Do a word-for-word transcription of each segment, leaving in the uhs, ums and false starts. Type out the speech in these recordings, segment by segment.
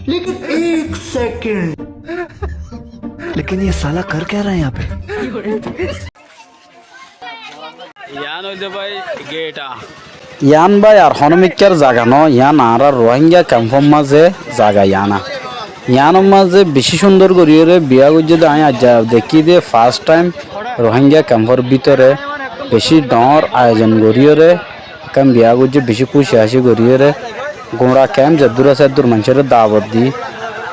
लेकिन एक सेकंड। लेकिन ये साला कर क्या रहा है यहाँ पे? Yián óilde bái gate a. Yián bái ar honó mikkár zaga no, yián añárar Ruáingga kempór mazé zaga yián a. Yiánor mazé bicí cúndor goríyoré biyá goijjé dé, aññí aijja dekkí dé first time Ruáingga kempór bútore bicí dhoóñr ayojon goríyoré ekkán biyá goijjé, bicí kúci-háci goríyoré. Guñça kemp zeddúr asé eddúr maincóre dawot di,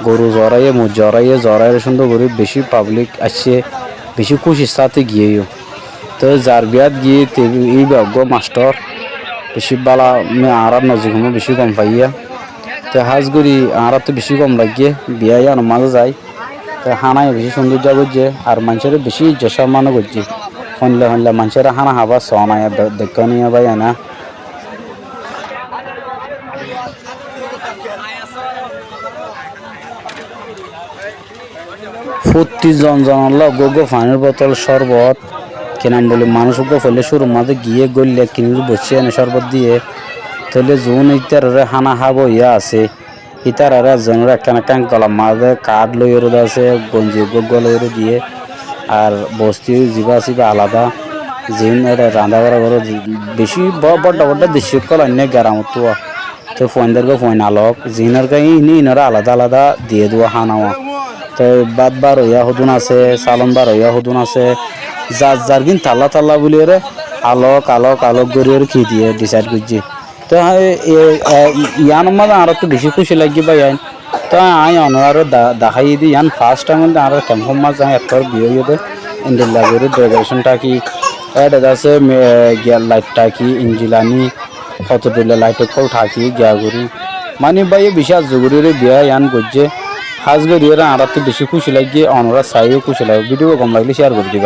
goru zoráiye, moij zoráiye, zoráiyoré cúndor gorí bicí pablik aiccé, bicí kúcir sáte giyé yó. Te zar biyát giyé te íba eggúa mastor, bicí bála, añárar nozik hono bicí gom faiyé. Te hás gorí añáráttu bicí gom laiggé, biyá yíanor mazé zai. Te hána yó bicí cúndor goijjé, ar maincóre bicí izzot cómman ó goijjé. Hoilla hoilla maincóre hána hábar soón aiyé, de-, deikkó né bái ena. Fottí zon zonolla eggúa eggúa fanir botol, córbot, ki nam boli, manúic eggúa foillé cúrur mazé giyé góille kiní boiccé ene córbot diyé. Tóile zuún ítararé hána hába óiya asé, ítararé ezzonore ekkán ekkán golar mazé kaáth loiyóre de asé, gonji eggúa eggúa loiyóre diyé. Ar bosti zibá asé íba alada, ziín ére rañdá bára goré, bicí bo-, bodda bodda diccí ókkol ainné geramottú. Te fuaindór gá fuain alok, ziínor gá íin, íinoré alada alada diyé dé hána. Te bát bar óiya hodún asé, sálon bar óiya hodún asé, zar zargín talla talla buliyóre alok alok alok goríyoré ki diyé decide goijjé. Te e, e, e, yiánor mazé añáráttu bicí kúci laiggé bái ain. Te aññí onoráre da-, daháiyi dé, yián first time óilde añárar kempór mazé aññí ettór biyá óiye dé, endilla gorí decoration thaki, éçe de asé, me-, giya light thaki, injilani, hoto dhoilla light ókkol thaki giya gorí. Mani báiye bicí azzur goríyoré biyá yián goijjé. Hás goríyoré añáráttu bicí kúci laiggé, onorá saiyó kúci laiggé. Video gom laigilé share gorí diba.